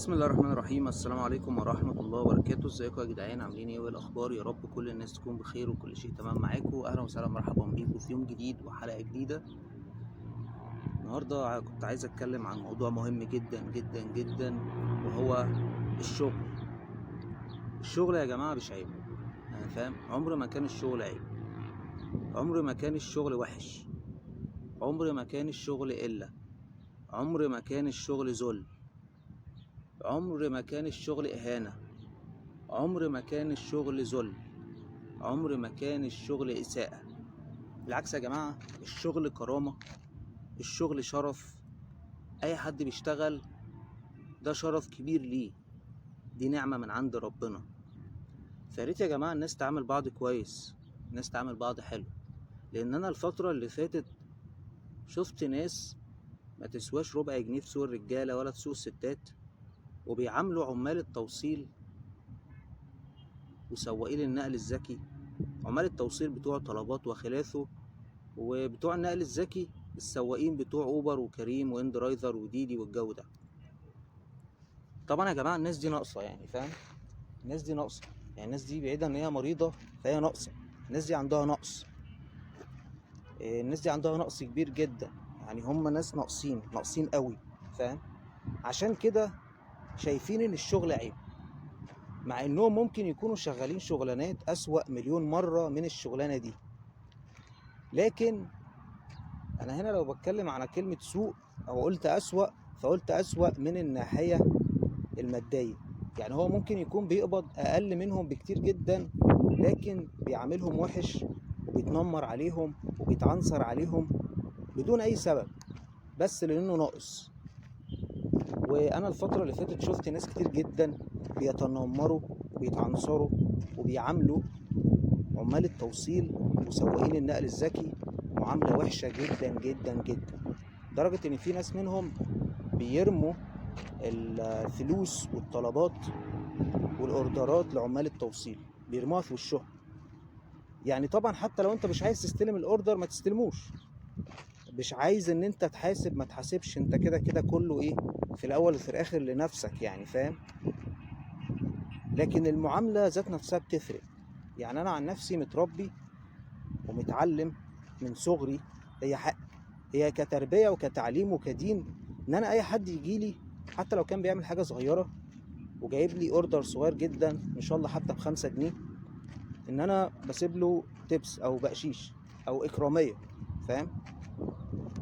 بسم الله الرحمن الرحيم. السلام عليكم ورحمة الله وبركاته. ازيكم يا جدعان؟ عاملين ايه وايه الاخبار؟ يا رب كل الناس تكون بخير وكل شيء تمام معاكم. اهلا وسهلا، مرحبا بيكم في يوم جديد وحلقة جديدة. النهاردة كنت عايز اتكلم عن موضوع مهم جدا جدا جدا، وهو الشغل. الشغل يا جماعة مش عيب، انا فاهم، عمر ما كان الشغل عيب، عمر ما كان الشغل وحش، عمر ما كان الشغل قلة، عمر ما كان الشغل ذل، عمر ما كان الشغل إهانة، عمر ما كان الشغل ذل، عمر ما كان الشغل إساءة. بالعكس يا جماعة، الشغل كرامة، الشغل شرف. أي حد بيشتغل ده شرف كبير ليه، دي نعمة من عند ربنا. فياريت يا جماعة الناس تعامل بعض كويس، الناس تعامل بعض حلو. لأن أنا الفترة اللي فاتت شفت ناس ما تسواش ربع جنيه في سوق الرجالة ولا في سوق الستات، وبيعاملوا عمال التوصيل وسواقين النقل الذكي، عمال التوصيل بتوع طلبات وخلافه، وبتوع النقل الذكي السواقين بتوع اوبر وكريم واندرايفر وديدي والجو ده. طبعا يا جماعة الناس دي ناقصه، يعني فاهم، الناس دي ناقصه، يعني الناس دي بعيدا ان هي مريضه فهي ناقصه، الناس دي عندها نقص، الناس دي عندها نقص كبير جدا، يعني هم ناس ناقصين، ناقصين قوي، فاهم؟ عشان كده شايفين ان الشغل عيب، مع انهم ممكن يكونوا شغالين شغلانات اسوأ مليون مرة من الشغلانة دي. لكن انا هنا لو بتكلم على كلمة سوء او قلت اسوأ، فقلت اسوأ من الناحية المادية، يعني هو ممكن يكون بيقبض اقل منهم بكتير جدا، لكن بيعاملهم وحش وبيتنمر عليهم وبيتعنصر عليهم بدون اي سبب، بس لانه ناقص. وانا الفترة اللي فاتت شفت ناس كتير جدا بيتنمروا وبيتعنصروا وبيعاملوا عمال التوصيل وسواقين النقل الذكي معاملة وحشة جدا جدا جدا، لدرجة ان في ناس منهم بيرموا الفلوس والطلبات والاوردرات لعمال التوصيل، بيرموها في وشهم. يعني طبعا حتى لو انت مش عايز تستلم ال order ما تستلموش، مش عايز ان انت تحاسب ما تحاسبش، انت كده كده كله ايه في الاول وفي الاخر لنفسك، يعني فاهم. لكن المعاملة ذات نفسها بتفرق. يعني انا عن نفسي متربي ومتعلم من صغري، هي حق، هي كتربية وكتعليم وكدين، ان انا اي حد يجيلي حتى لو كان بيعمل حاجة صغيرة وجايب لي order صغير جدا ان شاء الله حتى ب5 جنيه، ان انا بسيب له tips او بقشيش او اكرامية، فاهم؟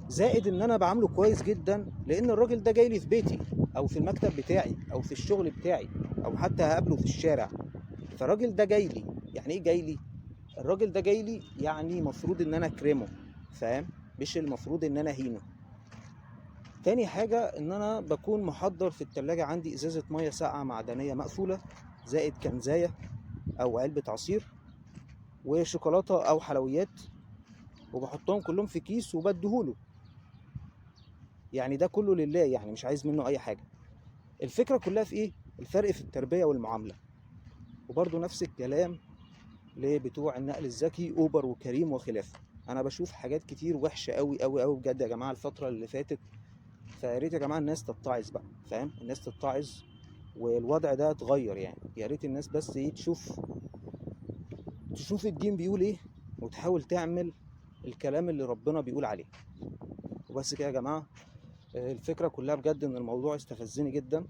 زائد ان انا بعامله كويس جدا، لان الراجل ده جاي لي في بيتي او في المكتب بتاعي او في الشغل بتاعي او حتى هقابله في الشارع. فالراجل ده جاي لي، يعني ايه جاي لي؟ الراجل ده جاي لي يعني مفروض ان انا اكرمه، فاهم؟ مش المفروض ان انا اهينه. تاني حاجة ان انا بكون محضر في التلاجة عندي ازازة مية ساقعة معدنية مقفولة، زائد كنزاية او علبة عصير وشوكولاتة او حلويات، وبحطهم كلهم في كيس وبديهوله. يعني ده كله لله، يعني مش عايز منه اي حاجة. الفكرة كلها في ايه؟ الفرق في التربية والمعاملة. وبرضو نفس الكلام لبتوع النقل الذكي، اوبر وكريم وخلافه. انا بشوف حاجات كتير وحشة قوي قوي قوي بجد يا جماعة الفترة اللي فاتت. فيا ريت يا جماعة الناس تتعظ بقى، فاهم؟ الناس تتعظ والوضع ده اتغير. يعني يا ريت الناس بس ايه، تشوف الدين بيقول ايه وتحاول تعمل الكلام اللي ربنا بيقول عليه. وبس كده يا جماعة. الفكرة كلها بجد ان الموضوع استفزني جدا.